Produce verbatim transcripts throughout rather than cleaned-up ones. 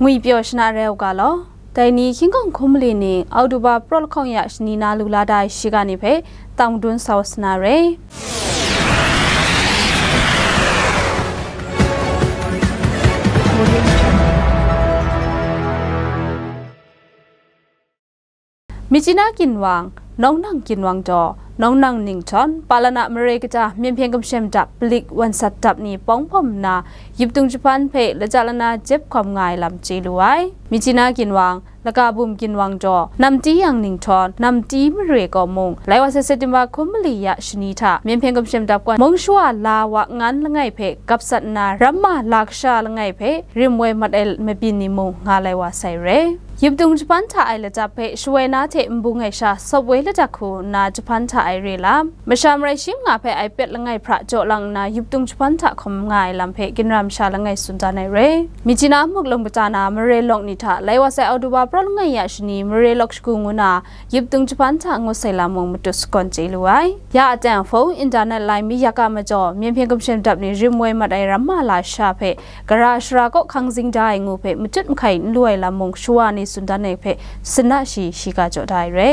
Ngwi pyaw shana rai u ga law. Dai ni hkying hkawng hkum mali ning Oktoba praw lahkawng ya shani na lu la da ai shiga ni hpe tang madun sa wa sa na re. Myitkyina ginwang, Nawngnang ginwang daw, Nawngnang ninghtawm, Palana mare kata Myen Hpyen Gumshem dap, Palik Wansat dap ni pawng hpawm nna, yuptung jahpan hpe laja lana jep hkawm nga ai lam chye lu ai. Myitkyina ginwang, Laka Bum ginwang daw, Namti Yang ninghtawm, Namti mare kaw mung, lai wa sai September hkum mali ya shani hta, Myen Hpyen Gumshem dap kaw mung shawa la wa ngan langai hpe gap sat nna, ramma la kasha langai hpe rim woi mat ai mabyin ni mung nga lai wa sai re. Yuptung jahpan hta ai lachyip hpe shawoi na hte nbung ai sha sawp woi ladak hku nna jahpan hta ai re lam, masha marai shi manga hpe ai pet langai hpra jaw lang nna yuptung jahpan hta hkawm nga ai lam hpe ginra masha langai tsun dan ai re. Myitkyina muk lawng kata na mare lawk ni hta lai wa sai Oktoba praw langai ya shani mare lawk shagu ngu na yuptung jahpan hta ngut sai lam mung matut sagawn chye lu ai. Ya aten hpung, internet lai mi yak a majaw, Myen Hpyen Gumshem dap ni rim woi mat ai ramma la sha hpe, gara shara kaw hkang zing da ai ngu hpe matut mahkai n lu ai lam mung shawa ni tsun dan ai hpe, sinna shi shiga jaw da ai re.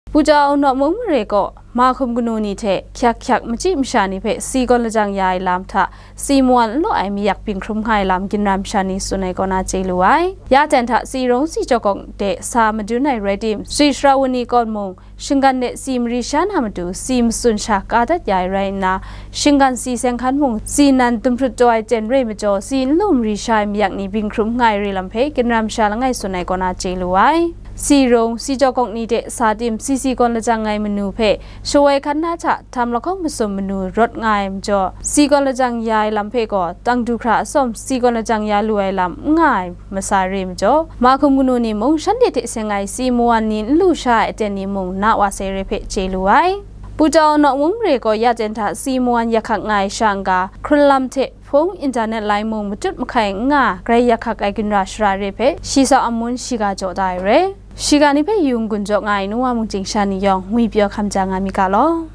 Putau Naw Mung mare kaw, mahkum kanu ni hte hkyak hkyak machyi masha ni hpe si gawn lajang ya ai lam hta, si mawan n law ai mi yak byin hkrum nga ai lam ginra masha ni tsun ai kaw na chye lu ai. Ya ten hta si rung si jaw kawng de sa madun ai rai tim, si shara wun ni kaw mung, shinggan de si mari sha na matu si matsun sha ka dat ya ai rai nna, shinggan si seng hkan mung, si nan dum hprut taw ai ten re majaw, si n lu mari sha ai mi yak ni byin hkrum nga ai re lam hpe ginra masha langai tsun ai kaw na chye lu ai. Si rung, si jaw kawng ni de sa tim, si si gawn lajang ai manu hpe, shawoi hkan na hta htam lahkawng masum manu rawt nga ai majaw, si gawn lajang ya ai lam hpe gaw, tang du hkra atsawm si gawn lajang ya lu ai lam n nga ai masa re majaw, mahkum kanu ni mung shanhte hte seng ai si mawan ni n lu sha ai aten ni mung na wa sai re hpe chye lu ai. Putau Naw Mung mare kaw ya ten hta si mawan yak hkak nga ai sha n-ga, hkrun lam hte hpung, internet lai mung matut mahkai n nga, grai yak hkak ai ginra shara re hpe, shi sau amun shiga jaw da ai re. Shiga ni hpe yu n-gun jaw nga ai nu wa mung chying sha ni yawng ngwi pyaw hkam ja nga mi ga law.